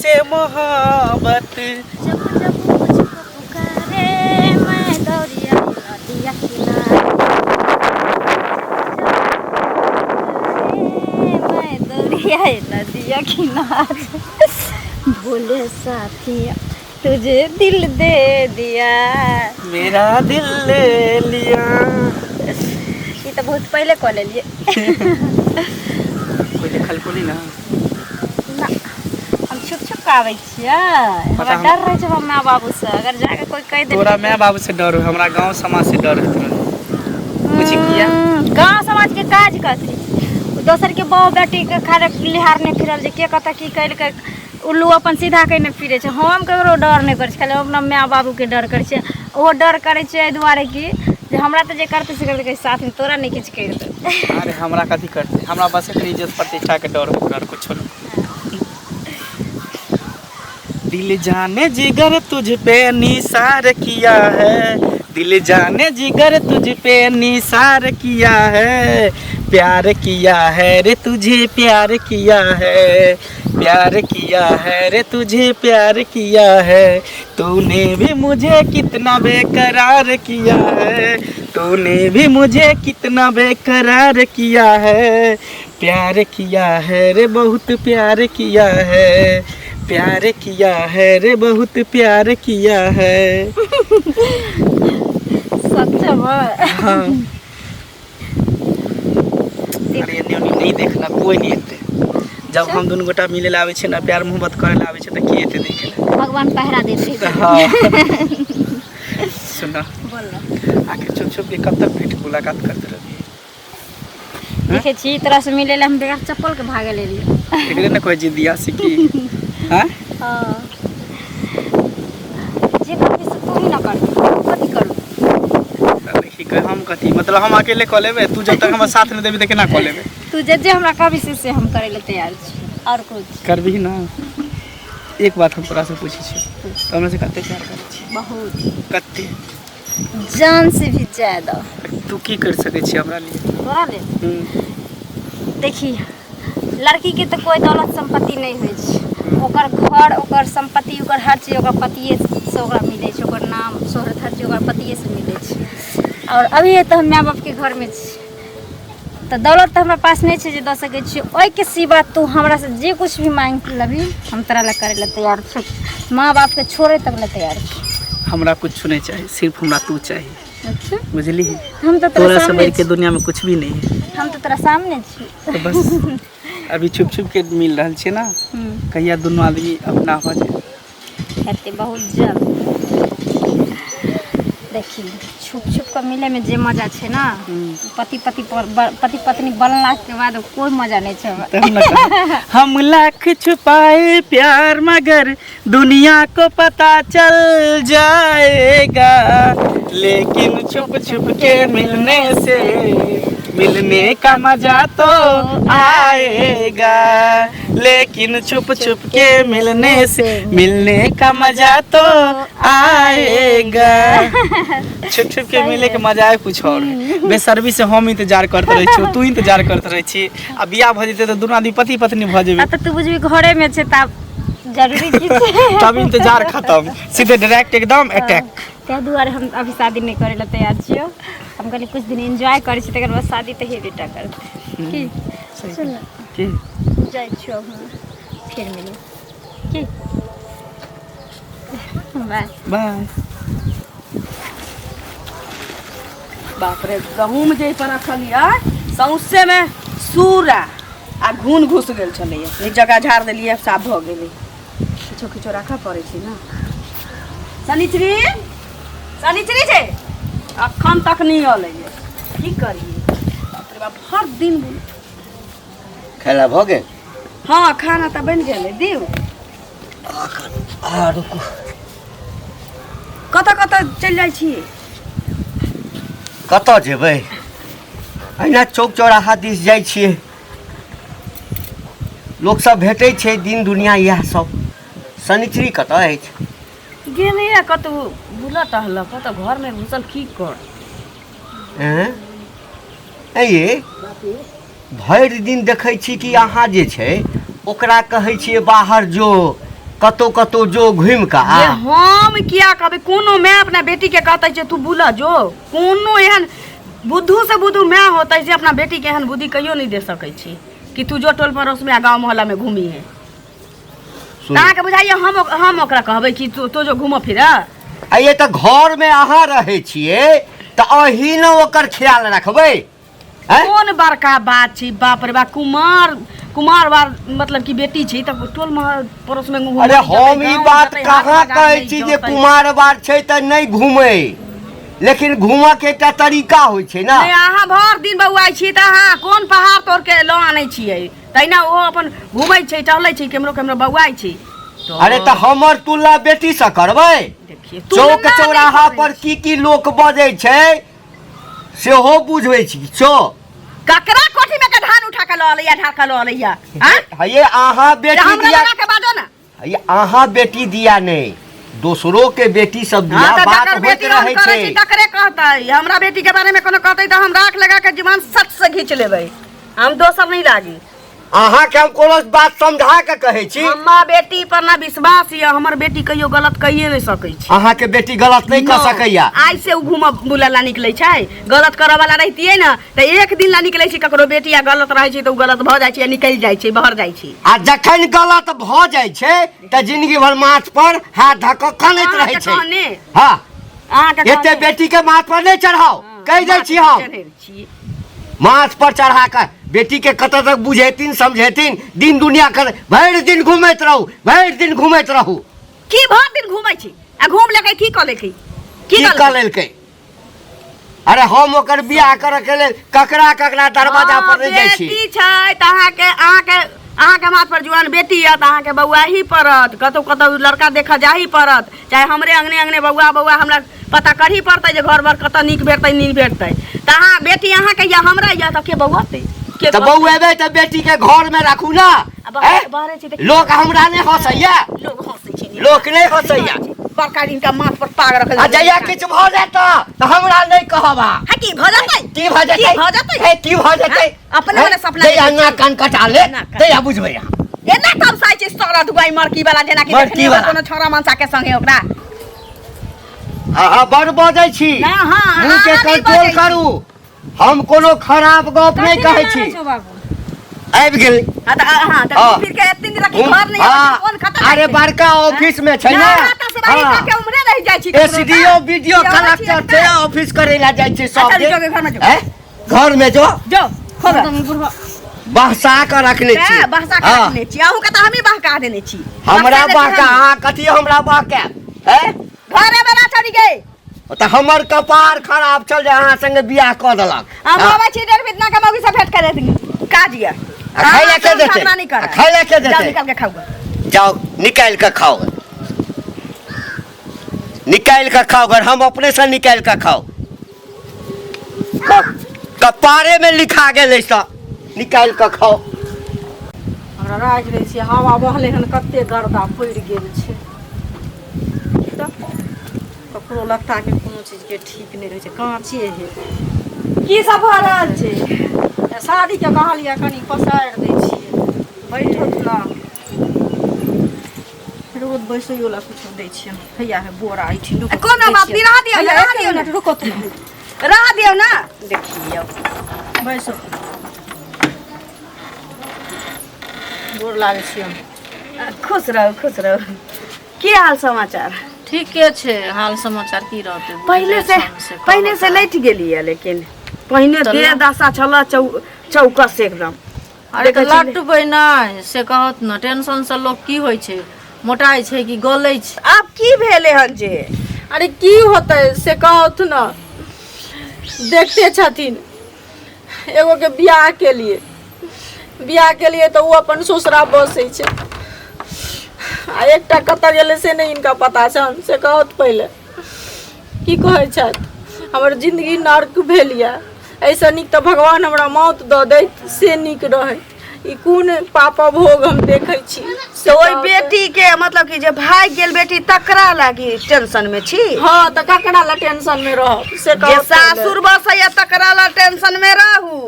से मोहब्बत। जब जब मुझको पुकारे मैं दौड़ी आई नदिया किनारे, जब जब मैं दौड़ी आई नदिया किनारे, भोले साथिया तुझे दिल दे दिया, मेरा दिल ले लिया। ई तऽ बहुत पहिले कऽ लेलियै। कोई देखल को नहीं ना? ना, हम छुप छुप के आबै छियै। हमरा डर रहै छै हमरा माय बाबू से, अगर जाके कोई कहि दे। तोरा माय बाबू से डर हो, हमरा गांव समाज से डर होइत रहे। बुझी किया? गांव समाज के काज कथी? दोसर के बहु बेटी के खाली लिहारने फिरल जे के कतऽ की केलकै। उल्लू अपन सीधा कहिने फिरै छै। हम ककरो डर नहि करै छी, खाली अपना माय बाबूके डर करै छियै। ओहो डर करै छियै एहि दुआरे कि जे हमरा तऽ जे करतै से करतै, साथमे तोरा नहि किछु करि देतौ। अरे हमरा कथी करतै? हमरा बस एखन इज्जत प्रतिष्ठा के डर हो, और कुछो नहीं। दिल जाने जिगर तुझ पे निसार किया है, दिल जाने जिगर तुझ पे निसार किया है, प्यार किया है रे तुझे प्यार किया है, प्यार किया है रे तुझे प्यार किया है, तूने भी मुझे कितना बेकरार किया है, तूने भी मुझे कितना बेकरार किया है, प्यार किया है रे बहुत प्यार किया है, प्यार किया है रे बहुत प्यार किया है। सच में? हाँ। अरे एन्ने ओन्ने नहीं देखना, कोई नहीं एते। जब हम दुनू गोटा मिले ला आबै छियै ना, प्यार मोहब्बत करे ला आबै छियै, तऽ के एते देखे ला? भगवान पहरा देते। हाँ, सुना। बोल ना। आखिर छुप छुप के कब तक भेंट मुलाकात करते रहिए? देखे छी, तोरा से मिले ला हम बगैर चप्पल के भागे लेलिए। एकरे ने कहै जिद्दिया सिकी। हाँ। हाँ, जे करबी से तू ही ना कर, कथी करू? देखी, हम कथी मतलब हम अकेले कऽ लेबै? तू जब तक हमर साथ नहि देबी तऽ केना कऽ लेबै? तू जे जे हमरा कहबी से हम करे ला तैयार छी, और कुछ? करबही ना? एक बात हम तोरा से पूछै छियौ, तो हमरा से कते प्यार करै छी? बहुत। कते? जान से भी ज्यादा। तू की कर सकै छी हमरा लिए? तोरा लेल? देखी, लड़की के तऽ कोई दौलत संपत्ति नहि होइ छै। ओकर घर, ओकर संपत्ति, ओकर हर चीज ओकर पतिये से ओकरा मिलै छै। ओकर नाम, शोहरत, हर चीज ओकर पतिये से मिलै छै। और अभी तऽ हम माय बापके घरमे छी, तऽ दौलत तऽ हमरा पास नहि छै जे दऽ सकै छियै। ओहिके सिवा तू हमरा से जे कुछ भी मांगि लेबही, हम तोरा लए करै लए तैयार छी। माँ बापके छोड़े तक लए तैयार छी। हमरा कुछ नहीं चाहिए, सिर्फ हमरा तू चाहिए। अच्छा। बुझली? हम तऽ तोरा तोरा से सामने बढ़ के छी। दुनिया में कुछ भी नहीं है। हम तऽ तोरा सामने छी। तो बस अभी छुप छुप के मिल रहल छियै ना। कहिया दुनू आदमी अपना हो जाए? हेतै बहुत जल्द। देखी, छुप छुप कऽ मिलैमे जे मजा छै ने, पति पति पर पति पत्नी बनलाके बाद कोई मजा नहि छै हमरा। तब न कहा। हम लाख छुपाए प्यार मगर दुनिया को पता चल जाएगा, लेकिन छुप छुप के मिलने से मिलने का मजा तो आएगा, लेकिन छुप छुप के मिलने से मिलने का मजा तो आएगा। छुप छुप के मिले के मजा है कुछ और है। बेसर्मी से हम इंतजार करते रहे छी, तू इंतजार करते रहे छी। आ बियाह भऽ जेतै तऽ दुनू आदमी पति पत्नी भऽ जेबै। आ तऽ तू बुझबी घरेमे छै, तब जरूरी की छै? तब इंतजार खत्म, सीधे डायरेक्ट एकदम अटैक। ताहि दुआरे हम अभी शादी नहि करै लए तैयार छियौ। हम कहली कुछ दिन एन्जॉय करै छी, तकर बाद शादी तऽ हेबे टा करतै। की सुन ने। की? जाइ छियौ हम, फेर मिलब। की, बाय। बाय। बाप रे, गहूँम जे पर रखलियै सौंसेमे सूरा आ घुन घुस गेल छलैया। एक जगह झाड़ देलियै, साफ भऽ गेलै। किछो किछो राखऽ पड़ै छै ने। शनिचरी, शनिचरी छै, अखन तक नहि अलैया। की करियै? बाप रे बाप, हर दिन खाना भऽ गेल? हँ, खाना तऽ बनि गेलै। दियौ। आ रुकू। कतऽ कतऽ चलि जाइ छी? कतऽ जेबै? अहिना चौक चौराहा दिस जाइ छियै, लोक सब भेटै छै, दिन दुनिया इएह सब। शनिचरी कतऽ अछि? गेलैया कतहु बुलऽ टहलऽ, कतऽ घरमे घुसल की कर। एँ ये, भरि दिन देखै छी कि अहाँ जे छै ओकरा कहै छियै बाहर जो, कतौ कतौ जो घुमि कऽ आ। जे हम किया कहबै? कोनो माय अपना बेटी के कहतै जे तू बुला जो? कोनो एहन बुद्धू से बुद्धू माय होतै जे अपना बेटी के एहन बुद्धि कहियो नहि दे सकै छी कि तू जो टोल पड़ोस में आ गाँव मोहल्ला में घूमी है? सुनू। अहाँके बुझाइए हम ओकरा कहबै कि तू तो जो घूमऽ फिरऽ? आ ये तऽ घर में अहाँ रहै छियै तऽ अहीं ने ओकर ख्याल रखबै, हैं? कोन बड़का बात छै, बाप रे बाप, कुमार कुमार बार मतलब कि बेटी छै तऽ टोल में पड़ोस में घूमऽ अरे नहि जेतै, हम ई गाँव बात जेतै, हाट कहाँ बाजार कहै नहि छी जे जेतै। कुमार बार छै तऽ नहि घूमै, लेकिन घूमऽ के एकटा तरीका होइ छै ने। नहि, अहाँ भरि दिन बौआइ छी तऽ अहाँ कोन पहाड़ तोड़ के लऽ आनै छियै? तहिना ओहो अपन घूमै छै, टहलै छै, केम्हरो केम्हरो बौआइ छै तऽ। अरे तऽ हमर तुलना बेटी से करबै? देखिए, तुलना चौक नहि चौराहा करै पर छी। की की लोक बजै छै सेहो बुझबै छी चो। ककरा कोठी में के धान उठा के लऽ अलैया, ढार के लऽ अलैया? आँ? हये अहाँ जे बेटी हमरा दिया लगा के बाजो ना। हये अहाँ बेटी दिया नहि, दोसरो के बेटी सब दिया हाँ, तऽ बात जकर होइत बेटी हम रहै करै छै। छी तकरे कहतै। हमरा बेटी के बारे में कोनो कहतै तऽ हम राख लगा के जीवन सच से घींच लेबै, हम दोसर नहीं लागी। अहाँके हम कोनो बात समझा के कहै छी। हम्मा बेटी पर ना विश्वास यऽ, हमर बेटी कहियो गलत कहिए नहीं सकै छै। अहाँके बेटी गलत नहि कऽ सकैया। आइ से उ घूमऽ बुलऽ ला निकलै छै। गलत करऽ वाला रहितियै ने तऽ एक दिन ला निकलै छै ककरो बेटी आ गलत रहै छै तऽ उ गलत भऽ जाइ छै आ निकलि जाइ छै, बहर जाइ छै। आ जखन गलत भऽ जाइ छै तऽ जिंदगी भर माथ पर हाथ धऽ कऽ कनैत रहै अहाँके छै। कहने हँ, अहाँके एते कहने। बेटी के माथ पर नहि चढ़ाउ, कहि दै छी हम। चढ़ेल छियै। माथ पर चढ़ा कऽ बेटी के कतऽ तक बुझेथिन समझेथिन? दिन दुनिया कर भरि दिन घूमैत रहू, भरि दिन घूमैत रहू। की भरि दिन घूमै छी? आ घूम लेकै की कऽ लेकै? की कऽ लेलकै? अरे हम ओकर बियाह करऽ के लेल ककरा ककरा दरवाजा पर नहि जाइ छी। बेटी छै तऽ अहाँके माथ पर जुआन बेटी यऽ तऽ अहाँके बौआ ही पड़त, कतौ कतौ लड़का देखऽ जाही पड़त, चाहे हमरे अंगने अंगने बौआ बौआ हमरा पता करही पड़तै जे घर बर कतऽ नीक भेटतै, नीक भेटतै। तऽ अहाँ बेटी अहाँके यऽ, हमरा यऽ, तऽ के बौअतै, के तऽ कहतै? बौएबै तऽ बेटी के घर में राखू ना। आ बाहरे ऐं? बाहरे छै तऽ की? लोक हमरा नहि हंसैया। लोक हंसै छै? लोक नहि हंसैया। बड़का दिनका माथ पर पाग रखल। आ जहिया किछु भऽ जायत तऽ हमरा नहि कहब अहाँ। है की भऽ जेतै? की भऽ जेतै? की भऽ जेतै? हे, की भऽ जेतै? हैं? अपने वाला सपना जहिया देखै छी। नाक कान कटा ले नाक कान। तहिया बुझबै अहाँ। एना तमसाइ छै सारा दुआई मरकी वाला, जेना कि मरकी देखने वाला। कोनो छोरा मनसा के संगे ओकरा। अहाँ बड़ बजै छी। नहि, हाँ, मुँह के अहाँ नहि कंट्रोल बजै छी। करू, हम कोनो खराब गप नहि कहै छी। आबि गेल। हाँ तऽ हाँ तऽ हाँ। फिर के एते दिन रखी घर नहीं हाँ। आबै छै, कोन खतम अरे बड़का ऑफिस में छै ने। के उम्रे रहि जाइ छी ककरो एसडीओ तऽ। बीडीओ की अबै छी कलेक्टर एतऽ? छै, ऑफिस करे ला जाइ छै सब अच्छा, दिन। जो घर में जो। हैं? घर में जो। जो खोल। बहसा के रखने छी। तें बहसा के हाँ। रखने छी। अहूँ के तऽ हमही बहका देने छी। हमरा बहसा देने छी बहका हमही। अहाँ कथी हमरा बहकायब? हैं? घरे में ना चढ़ी गई। तऽ हमर कपार खराब छल जे अहाँ संगे बियाह कऽ देलक। हम हाँ। आबै छी डेढ़ बितना के मौगी से भेंट करे देथिन काज ये। आ खाय ला के देतै? नहीं आ खाय ला के जाओ देतै? निकाल के खाओ। जाओ निकालि कऽ खाओ, निकालि कऽ खाओ अगर हम अपने से निकालि कऽ खाओ। कपारे में लिखा गेल अछि तऽ निकालि कऽ खाओ। हमरा राखि दै छियै, हवा बहलै हन, कते गर्दा पड़ि गेल छै। तऽ ककरो लत्ताके कोनो चीजके ठीक नहि रहै छै, काँचे है। की सब भऽ रहल छै? साड़ीके कहलियै कनि पसारि दै छियै, बैठत ने रोज बैसैयो ला किछो दै छियै। हैया है बोरा एहिठिन रुको। कोनो दै बात छियै। नहि, रह दियौ, हैया, रह एक दियौ ने। मिनट रुको तुम। रह दियौ ने, देखियौ। बैसो, गोर लागै छियै। खुश रहू, खुश रहू। की हाल समाचार? ठीके छै हाल समाचार, की रहतै? पहिले से पहिने से लैट गेलियै, लेकिन पहिने देह दशा छल चौकस एकदम। अरे तऽ देखै छी। लटबै नहि से कहत ने, टेंशन से लोक की होइ छै, मोटाइ छै कि गलै छै? आब की भेलै हन जे? अरे की होतै से कहत ने, देखते छथिन एगो के बियाह के लिए, बियाह के लिए तऽ ओ अपन ससुरा बसै छै आ एकटा कतऽ गेलै से नहि हिनका पता छनि, से कहत पहिले। की कहै छथि, हमर जिन्दगी नर्क भेल यऽ, एहिसँ नीक तऽ भगवान हमरा मौत दऽ दैत से नीक रहैत। ई कोन पाप भोग हम देखै छी से तऽ ओहि कहत। बेटी के मतलब कि जे भागि गेल बेटी तकरा लागी टेंशन में छी? हँ, तऽ ककरा लए टेंशन मे रहब से जे कहत पहिले। सासुर बसैया तकरा ला टेंशन में रहू?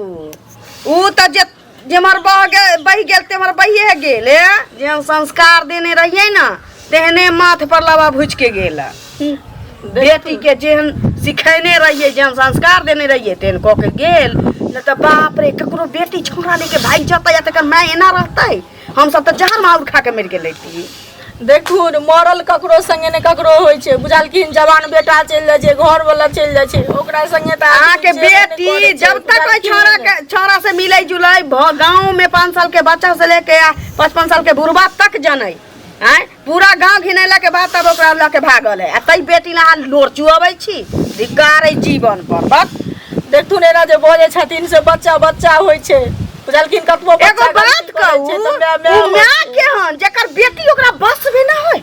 ऊ तऽ जे जेम्हर बह गेल बहि गेल तेम्हर बहिए गेल। ए जेहन संस्कार देने रहियै ने तेहने माथ पर लावा भुजि के गेल। बेटी के जेहन सिखेने रहियै, जेहन संस्कार देने रहियै, तेहन कऽ के गेल। नहि तऽ बाप रे, ककरो बेटी छौड़ा लेके भागि जेतै आ तकर माय एना रहतै, हमसब तऽ जहर माहुर खा के मरि गेल रहितियै। देखू ने, मरल ककरो संगे ने ककरो होइ छै, बुझलखिन? जवान बेटा चलि जाइ छै, घर वाला चलि जाइ छै, ओकरा संगे तऽ अहाँके आदमी जेबे नहि बेटी करै छै, जब तक ओहि बुझलखिन? छौड़ा के छौड़ा से मिलै जुलै भ गाँव में 5 साल के बच्चा से लेके आ 55 साल के बुढ़बा तक जनै आँय, पूरा गाँव घिनेला के बाद तब ओकरा लऽ के भागल है, आ तै बेटी ला अहाँ लोर चुअबै छी। धिक्कार अइ जीवन पर बस। देखथुन, एना जे बजै छथिन से बच्चा बच्चा होइ छै, बुझलखिन? कतबो एगो बच्चा बात गलती करै कहू, छै तऽ माय माय उ होइ माय छै। केहन जेकर बेटी ओकरा बस भी ना होय?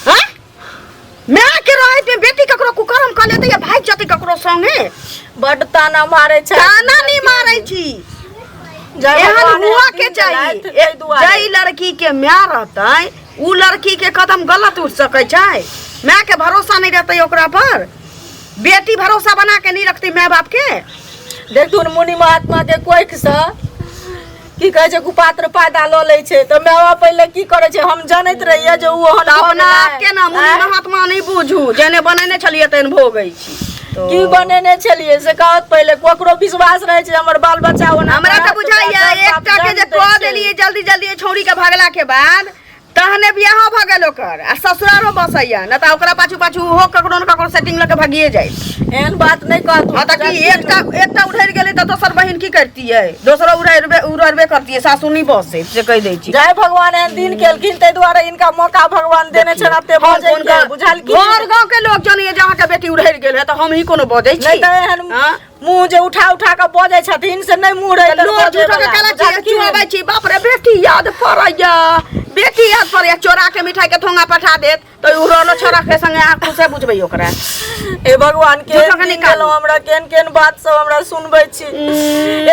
हाँ, माय के रहैत में बेटी ककरो कुकर्म कऽ लेतै या भागि जेतै ककरो संगे? बड्ड ताना मारै छै। ताना नहीं मारै छी। जय एहन भगवान हुआ एहन के दिन चाही। देलथि, ताहि दुआरे। जाहि लड़की के माय रहतै उ लड़की के कदम गलत उठ सकै छै। माय के भरोसा नहीं रहतै ओकरा पर, बेटी भरोसा बना के नहीं रखती माय बाप के। देखथुन, मुनि महात्मा के कोखि से की कहै छै, कुपात्र फायदा लऽ लै छै, तऽ माय बाप पहिले की करै छै? हम जनैत रहियै जे ओ ओहन तऽ भऽ अपना गेलै। आपके ना मुनि आँय? महात्मा नहीं बुझू, जेने बनेने छलियै तेहन भोगै छी। की बनेने छलियै से कहत पहिले। ककरो विश्वास रहै छै हमर बाल बच्चा ओना हमरा तऽ करत, बुझाइया ओकरा बाप एकटा के जे जन्म दै कऽ छै। देलियै जल्दी जल्दी एहि छौड़ी के भगला के बाद, तहने बियाहो भऽ गेल ओकर आ ससुरारो बसैया, नहि तऽ ओकरा पाछू पाछू ओहो ककरो ने ककरो सेटिंग लऽ के भागिए जाइ। एहन बात नहि कहत। हँ तऽ की, एकटा एकटा उधरि गेलै तऽ दोसर बहिन की करतियै? दोसरो उड़ेबे उड़ेबे करतियै। सासु नहि बसै से कहि दै छी। जय भगवान एहन दिन केलखिन, ताहि दुआरे इनका मौका भगवान देने छनि एते बजै के, बुझलखिन? घर गाँव के लोक जनैया जे अहाँके बेटी उड़ि गेल है, तऽ हम ही कोनो बजै छी? नहि तऽ एहन हँ? मुँह जे उठा उठा कऽ बजै छथिन से नहि मुँह रहै लोर झूठो के केला छी चुआबै छी। बाप रे, बेटी याद पड़ैया, बेटी याद पड़ैया। चोरा के मिठाई के थोंगा पठा देत तऽ उड़लो छोरा के संगे अहाँ खुशे बुझबै ओकरा। हे भगवान, झूठो केहन के दिन निकालू। देलहुँ हमरा, केहन केहन बात सब हमरा सुनबै छी।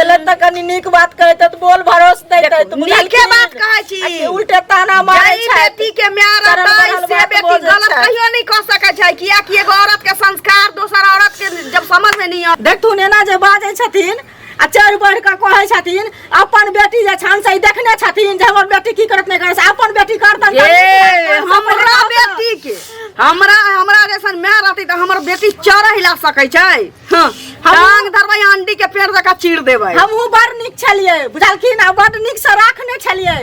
एले तऽ कनि नीक बात कहैत तऽ बोल भरोस दैत, देखू, नीके बात कहै छी। आ कि उल्टे ताना मारै जाहि छथि। बेटी के माय चरण रहतै बढ़ल से बात बेटी बजै गलत छथि। कहियो नहीं कह सकै छै, कियाकि एगो औरत के संस्कार दोसर औरत के जब समझ में नहीं आत। देखथुन, एना जे बाजै छथिन आ चढ़ि बढ़ि कऽ कहै छथिन, अपन बेटी जे छनि से ई देखने छथिन जे हमर बेटी की करत नहि करत? से अपन बेटी करतनि तऽ नीक ए लागतनि, से पहिले हमरा कहू तऽ। बेटी के हमरा हमरा जैसन माय रहतै तऽ हमर बेटी चर हिला सकै छै? हाँ, टांग धरबै अंडी के पेड़ जकाँ चीर देबै। हमहूँ बड़ नीक छलियै, बुझलखिन? आ बड़ नीकसँ राखने छलियै,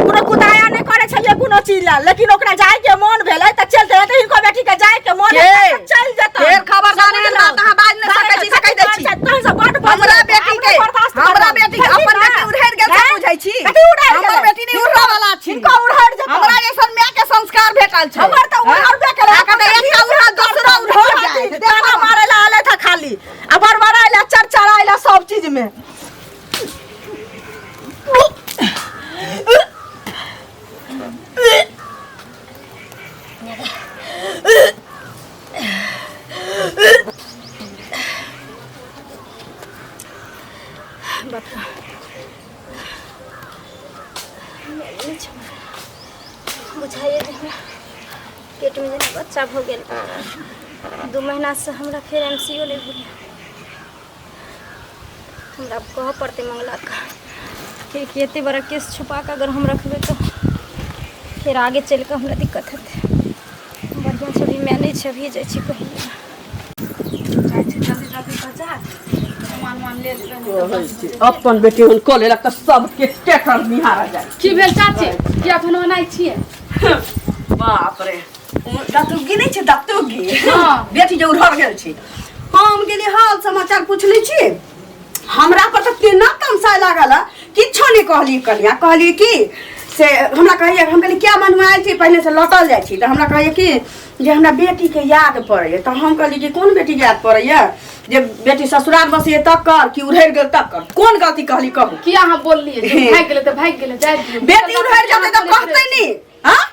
कोनो कुदाया नहि करै छलियै कोनो चीज लए, लेकिन ओकरा जायके मोन भेलै तऽ चलि जेतै। हिनको बेटीके जायके मोन के? हेतै तऽ चलि जेतै। फेर खबरदार, एहन बात अहाँ बाजि नहि सकै छी से कहि दै छी। हमरा बेटी के हमरा बेटी के अपन बेटी उधरि गेल से बुझै छी? कथी उधरि हमर गेलै? बेटी नहि उड़ऽ वाला छी। हिनको उड़हर जेतै। हमरा जैसन माय के संस्कार भेटल छै। हमर तऽ उड़हरबे केलै। अहाँके तऽ एकटा उड़हर दोसरो उड़हर जायत। ताना मारै लए आयल था खाली, आ बड़बड़ाय लए, चरचराय लए सब चीज में। बुझाइए जे हमरा पेटमे जेना बच्चा भऽ गेल। 2 महीनासँ हमरा फेर एम सी ओ नहि भेलै। हमरा आब कहऽ पड़तै मंगलाके, किएकि एतेक बड़ा केस छुपा कऽ अगर हम रखबै तऽ फेर आगे चलि कऽ हमरा दिक्कत हेतै। बढ़िआँ छै, अभी माय नहि छै, अभिये जाइ छी कहियै। जल्दी जल्दी तऽ जा, सामान उमान ले लेबै। अपन बेटी हुन कऽ लेलक तऽ सबके टेकर निहारा जाइ। की भेल चाची, किया भनवनाइ छियै? बाप रे, दतुगी नहि छै दतुगी? हाँ। बेटी जे उड़हर गेल छै, हम गेली हाल समाचार पूछले छी, हमरा पर तऽ तेना तमसाय लागल है, किछो नहि कहली कनिया। कहली कि से हमरा कहैया, हम कहली क्या मनुआयल छी, पहिने से लौटल जाइ छी, तऽ हमरा कहैया कि जे हमरा बेटीके याद पड़ैया। तऽ हम कहली कि कोन बेटीके याद पड़ैया? जे बेटी ससुराल बसैया तकर कि उड़हरि गेल तकर? कोन गलती कहली कहू? किया अहाँ बोललियै जे भागि गेलै तऽ भागि गेलै, जाय दियौ। बेटी उड़हरि जेतै तऽ कहतै नी? हाँ,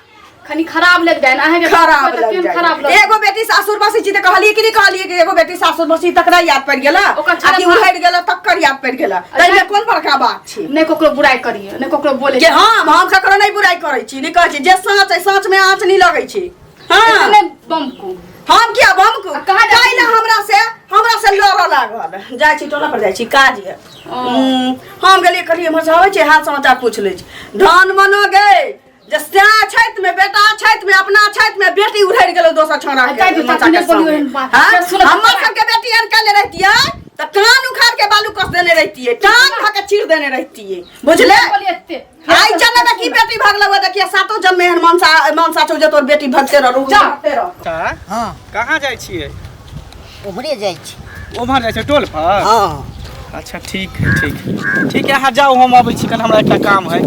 खनी खराब लग जाए ने अहाँके? खराब तऽ लग केहन जाए। खराब लग एगो बेटी सासुर बसै छी तऽ कहलियै कि नहि कहलियै कि एगो बेटी सासुर बसी तकरा याद पड़ि गेल, ओकर आ कि उड़हरि गेल तकर याद पड़ि गेल? ताहिमे कोन बड़का बात छै? नहि ककरो बुराइ करियै, नहि ककरो बोले। जे हम ककरो नहि बुराइ करै छी, नहि कहै छी। जे साँच है, साँच में आँच नहि लगै छै। हाँ। एतने बम को हम किया बम को कहाँ जाइ काहे ला हमरा से लड़ऽ लागल। जाइ छी टोला पर जाइ छी काज ये। हम गेलियै कहलियै एम्हर से आबै छै हाल समाचार पूछ लै छी। धन मनो गे जे सैं छथि में बेटा छथि में अपना छथि में बेटी उड़ैड़ गेलै दोसर छौड़ा के। जाइ दियौ, मचा चाची, के नहि बोलियौ सामने। एहन बात। हाँ? सुनऽ, हमर सबके बेटी एहन कैले रहितियै तऽ कान उखाड़ के बालू कस देने रहितियै, टांग धऽ के चीर देने रहितियै, बुझले? बोलिए एते। आई जनमे की बेटी भगलौ है, देखिए सातो जन्म एहन मनसा मनसा छौ जे तोर बेटी भगते रहू, जा। भगते रह। का? हाँ। कहाँ जाइ छियै? उम्हरे जाइ छी। उम्हर जाइ छै टोल पर? हाँ। अच्छा ठीक है, ठीक है, ठीक है, अहाँ जाउ, हम अबै छी, कल हमरा एकटा काम है,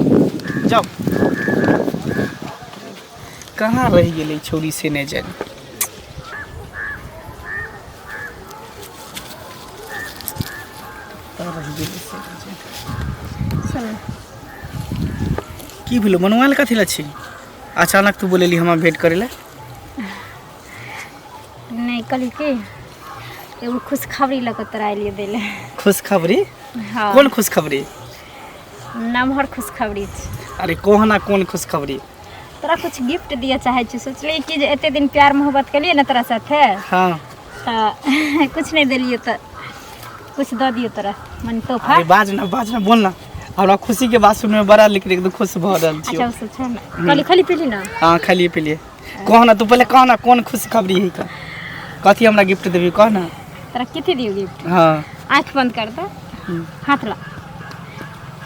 जाउ। कहाँ रहि गेलै छौड़ी से नहि जानि। कहाँ रहि गेलै से नहि जानि। की भेलो मनवाल कथी लए छी? अचानक तू बोलेली हमरा भेंट करे लए? नहीं कहली कि एगो खुशखबरी लऽ कऽ तोरा एलियै दै लए। खुशखबरी? हाँ। कोन खुशखबरी? नमहर खुशखबरी छै। अरे कोहना कोन खुशखबरी? तोरा कुछ गिफ्ट दिअ चाहै छी। सोचलियै कि जे एते दिन प्यार मोहब्बत केलियै ने तोरा साथे, हाँ, तऽ कुछ नहि देलियै, तऽ कुछ दऽ दियौ तोरा मन तोहफा। अरे बाज ना, बाज ना, बोल ना, हमरा खुशी के बात सुनने में बड़ा लेकिन एकदम खुश भऽ रहल छी। अच्छा, ओ सब छै ने, कहली खाली पीली ना? हाँ, खालिए पीलिए। कह ना तू पहले, कह ना कोन खुशखबरी है का, कथी हमरा गिफ्ट देबी, कह ना। तोरा कथी दियौ गिफ्ट? हाँ। आँखि बंद कर दे, हाथ ला,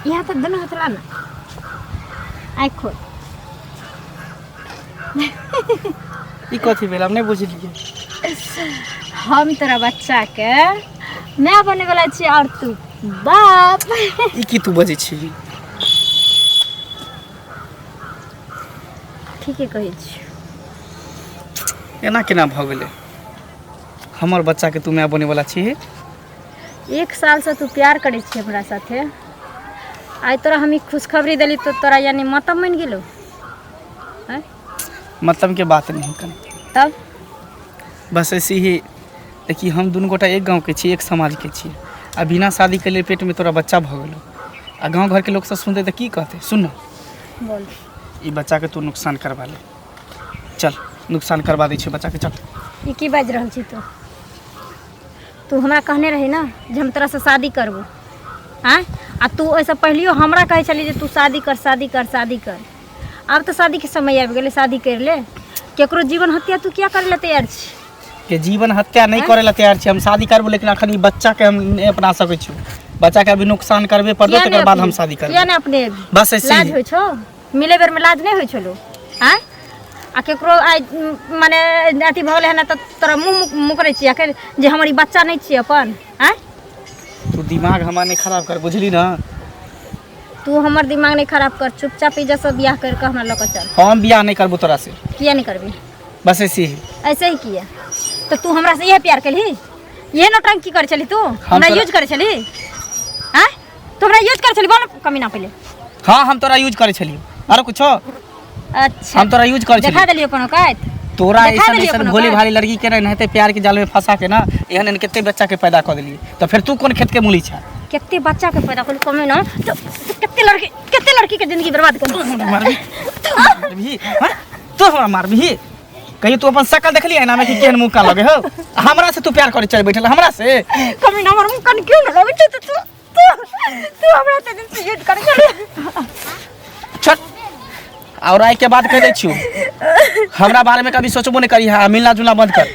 यहाँ तऽ दुनू हाथ ला ना, आँखि खोल। ई कथी भेल, हम नहि बुझलियै। हम तोरा बच्चा के माय बने वाला छी और तू बाप। ई की तू बजै छी? ठीके कहै छी। एना केना भऽ गेलै? हमर बच्चा के तू माय बने वाला छी? 1 साल से तू प्यार करै छी हमरा साथे, आइ तोरा हम ई खुशखबरी देली तो तोरा यानी मतलब मानि गेलो? आँय? मतलब के बात नहीं कन। तब बस ऐसे ही देखी, हम दुनू गोटा एक गाँव के छी, एक समाज के छी, आ बिना शादी के लिए पेट में तोरा बच्चा भऽ गेलो, आ गाँव घर के लोग सब सुनते तऽ की कहते? सुन ना। बोल। ई बच्चा के तू नुकसान करवा ले, चल नुकसान करवा दै छै बच्चा के, चल। ई की बाजि रहल छी तू? तू हमरा कहने रही ना जे हम तोरा से शादी करबो, आँय? आ तू ओहिसँ पहिलियो हमरा कहै छली जे तू शादी कर, शादी कर, शादी कर। आब तऽ शादीके समय आबि गेलै, शादी करि ले। केकरो जीवन हत्या तू किया करै लए तैयार छी? के जीवन हत्या नहीं करे ला तैयार छी, हम शादी करबो, लेकिन अखन ई बच्चा के हम नहीं अपना सकै छी, बच्चा के अभी नुकसान करबे पड़तै, किया तकर नहि बाद हम अपने? शादी किया करबै। नहि अपने अभी? बस ऐसे लाज ही। होइ छौ? मिले बेर में लाज नहीं होइ छलो? आँय? आ केकरो आइ माने अथी भऽ गेलै हन तऽ तोरा मुँह मुकरै छियै अखन जे हमर ई बच्चा नहि छियै अपन? आँय? तू दिमाग हमार नहीं खराब कर, बुझली ना? तू हमर दिमाग नहीं खराब कर, चुपचाप इज्जत से बियाह कर के हमरा लऽ कऽ चल। हम बियाह नहीं करबो तोरा से। किया नहीं करबी? बस ऐसे ही। ऐसे ही किया तो तू हमरा से इहे प्यार केलही, इहे नौटंकी करै छली तू, हमरा यूज करै छली? आँय? तू हमरा यूज करै छली? बोल कमी ना पहिले। हाँ, हम तोरा यूज करै छली, आरो कुछो? अच्छा, हम तोरा यूज करै देखा छली। देलियो अपन औकात तोरा देखा ऐसन देलियै ऐसन अपन भोली औकात। भाली लड़की के एनाहिते प्यार के जाल में फंसा के ना एहन एहन कते बच्चा के पैदा कऽ देलियै, तऽ फेर तू कोन खेत के मूली छा? कते बच्चा के पैदा कऽ कमे ना, तो कते लड़की के जिंदगी बर्बाद कर मारबी, मारबी, हाँ? तू हमरा मारबी? कहियो तू अपन शकल देखली ऐना में कि केहन मुँह का लगे हो? हमरा से तू प्यार करे चल बैठल हमरा से? कमी ना, हमर मुँह कन क्यों ना लगे छै? तू तू तू हमरा से दिन से यूज करे चल। चल, और आइ के बाद कह दै छियौ हमरा बारे में कभी सोचबो नहीं करी, हाँ, मिलना जुलना बंद कर।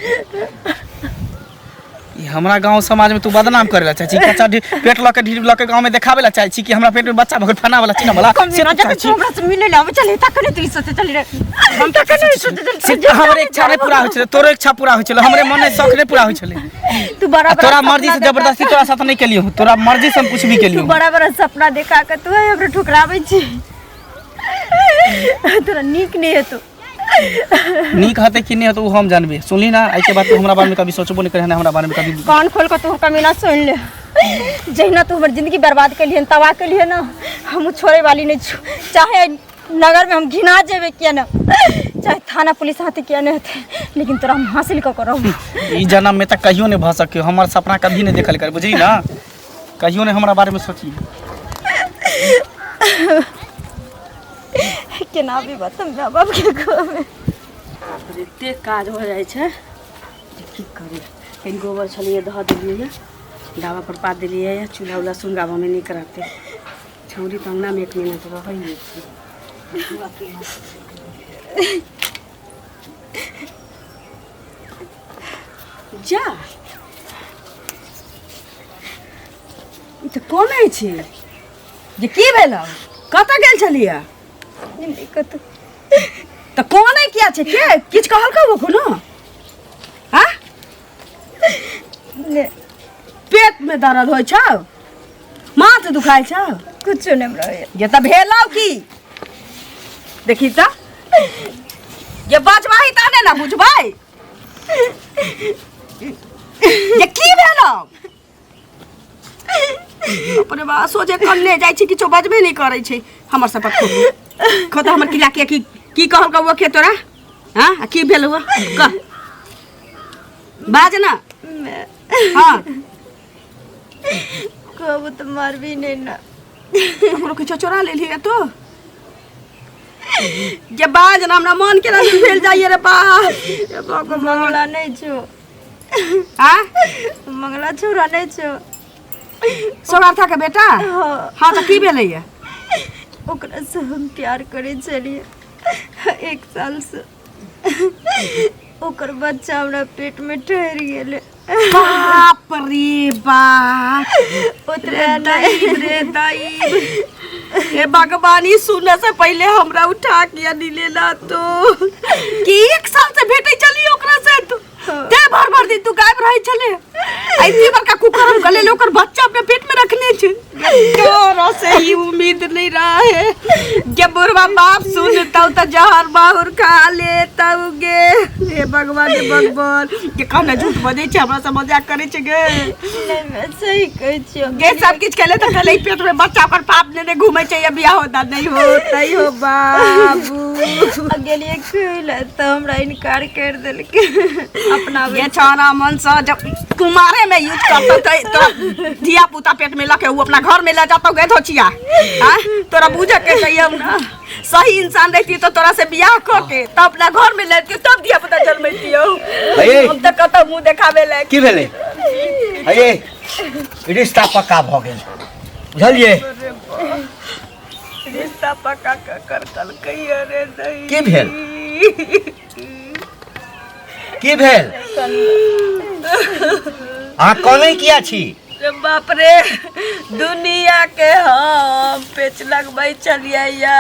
ई हमरा गांव समाज में तू बदनाम करे ला चाहै छी, कच्चा पेट लऽ के ढीर लऽ के गांव में देखाबे ला चाहै छी कि हमरा पेट में बच्चा भऽ गेल फना वाला चिन्ह वाला, कमी से ना, तू जब चाहै छी? तू हमरा से मिले ला आबै छली तखने तू ई सोचै छली रे। हम तखने ई सोचै छली। सिर्फ हमर इच्छा नहीं पूरा होइ छलै, तोरो इच्छा पूरा होइ छलै, हमरे मन शौक नहीं पूरा होइ छलै। तू बड़ा आ बड़ा तोरा सपना मर्जी से देखा जबरदस्ती तोरा साथ नहीं केलियौ, तोरा मर्जी से हम कुछ भी केलियौ। तू बड़ा बड़ा सपना देखा के तू हमरा ठुकराबै छी, तोरा नीक नहीं हेतौ। नीक हेतै कि नहीं हेतौ ओ हम जानबे, सुनली ना? एहि के बाद तू हमरा बारे में कभी सोचबो नहीं करे, हमरा बारे में कभी। कान खोल के तू कमीना सुन ले, जहिना तू हमर जिंदगी बर्बाद केलिहन, तबाह केलिहन ना, हम छोड़े वाली नहीं छु, चाहे नगर में हम घिना जेबे किया ना, चाहे थाना पुलिस हाथे किया नहीं हेतै, लेकिन तोरा हम हासिल कऽ के रहब। ई जन्म में तऽ कहियो नहीं भऽ सकियो, हमर सपना कभी नहीं देखल कर, बुझली ना? कहियो नहीं हमरा बारे में सोची। केना भी बतम माय बाप के कहबै। रे, एते काज हो जाइ छै जे की करी। कनि गोबर छलियै धऽ देलियै, डाबा पर पात देलियै, चूल्हा उल्हा सुनगाबऽमे नीक रहतै। छौरी तऽ अङ्गनामे एक मिनट रहै नहि छै। जा, ई तऽ कोन छै जे? की भेल? कतऽ गेल छलियै? कतऽ तऽ कोन किया छै? के किछु कहलकौ कोनो? हाँ, पेट में दर्द होइ छौ, माथ दुखाइ छौ? कुछो नहीं हमरा होइए। ये तऽ भेलौ की? देखी तऽ, ये बचबाही तहने ने बुझबै ये की भेलौ। अपने बा सोझे कन्ने जाइ छै, किछो बजबे नहि करै छै। हमर सब खो तऽ हमर किला के की की कहलकौ वो के तोरा? हाँ, आ की भेल हुआ? कह, बाज ना। हाँ। कहबो तऽ मारबी नहीं ना। ककरो किछो चोरा लेलियै तो जे बाज ना, हमरा मन केना भेल जाइए रे बाप हे भगवान। मंगला नहीं छो। हाँ? मंगला छोरा नहीं छो। सोगार्था के बेटा? हाँ। हाँ, तऽ की भेलैया? ओकरा से हम प्यार करे छलियै एक साल से। ओकर बच्चा हमरा पेट में ठहर गेलै। बाप रे बाप! ओतबे रे नहीं। दैब रे दैब, हे भगवान, ई सुने से पहले हमरा उठा के लेला तो कि एक साल से भेटै चली ओकरा से तू ते भर भर दिन तू गायब रहै छले। ऐसी बड़का कुकरम कर ले, ओकर बच्चा अपने पेट में रखने छे। तोरा से ही उम्मीद नहीं रहे। जब बुढ़वा बाप सुनतौ त जहर माहुर खा लेतौ गे। हे भगवान, हे भगवान, के कहने झूठ बजै छै, हमरा से मजाक करै छै गे? नहीं, मैं सही कहै छियौ। गे, सब किछु केले तऽ कहले पेट में बच्चा ओकर पाप लेने घूमै छै, या बियाह होता नहीं होतै हो बाबू। आ गेलियै खुलै तऽ हमरा इनकार कर देलकै अपना। ये छौड़ा मन से जब कुमारे में यूज करतो तो धिया पुता पेट में लके उ अपना घर में ले जातो गे धोचिया। हाँ, तोरा बुझे के चाहिए, हम ना सही इंसान रहती तो तोरा से बियाह क के तब अपना घर में लेती, तब धिया पुता जन्मैती हो। हे। हम तऽ कतौ मुंह देखाबे लायक। की भेलै हे? रिश्ता पक्का भऽ गेल, बुझलियै? रिश्ता पक्का कर कलकै रे दई। की भेल? की भेल? अहाँ कनै किया छी? रे बाप रे, दुनिया के हम पेच लगबै छलियै या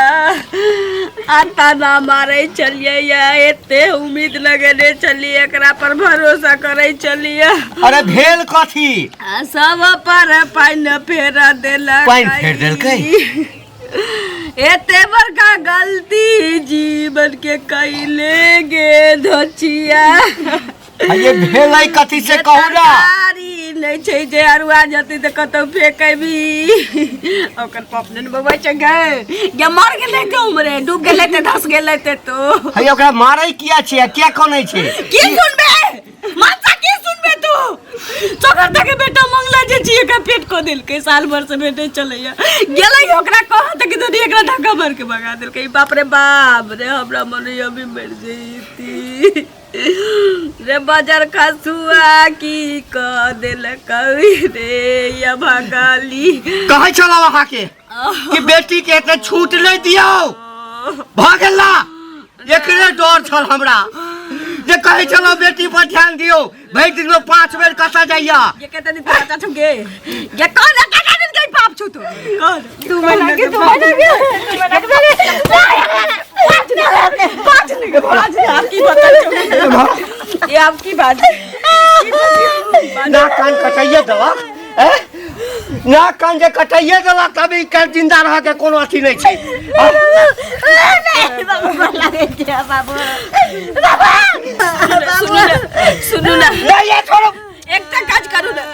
आता ना मारै छलियै या, एते उम्मीद लगेने छलियै, एकरा पर भरोसा करै छलियै। अरे, भेल कथी? आ सब पर पानि फेर देलक। पानि फेर देलकै? एते बड़का गलती जीवन के कैले गे धोचिया। आ ये भेलै कथी से कहू ना। तरकारी नहि छै जे अरुआ जेतै तऽ कतौ फेकेबी। ओकर पप ने बौआ छै गे, गे मर गेलै तऽ उमरे डूब गेलै तऽ धस गेलै तऽ तो। हे, ओकरा मारै किया छै आ किया कनै छै? की सुनबे मनसा, की सुनबे तू? चौखरता के बेटा मंगला जे छी, एकरा पेट को देलकै। साल भर से भेटे चलैया गेलै ओकरा कह तऽ कि दुनिया एकरा धक्का मार के भगा देलकै। बाप रे बाप रे, हमरा मन अभी मर जैती रे। बाजार खसुआ की क देलकै रे या भगाली। कहै छलहुँ अहाँके कि बेटी के एते छूट नहि दियौ, भऽ गेल ना? एकरे डर छल हमरा जे कहै छलहुँ बेटी पर ध्यान दियौ। भरि दिन में 5 बेर कतऽ जाइया? ये कहते नहीं पता छौ गे, ये कौन है? कटा दिन के पाप छौ तो कौन? 2 महीना के, 2 महीना के, 2 महीना के। 5 नहीं, 5 नहीं, आपकी बता छौ ये, आपकी बात। नाक कान कटाइए देलक ए? नाक कान जे कटाइए देलक तब ई के जिंदा रह के कोनो अथी नहि छै। बाबू। सुनू ना, सुनू ना। नहीं, ये छोड़ो। एकटा काज करू ना।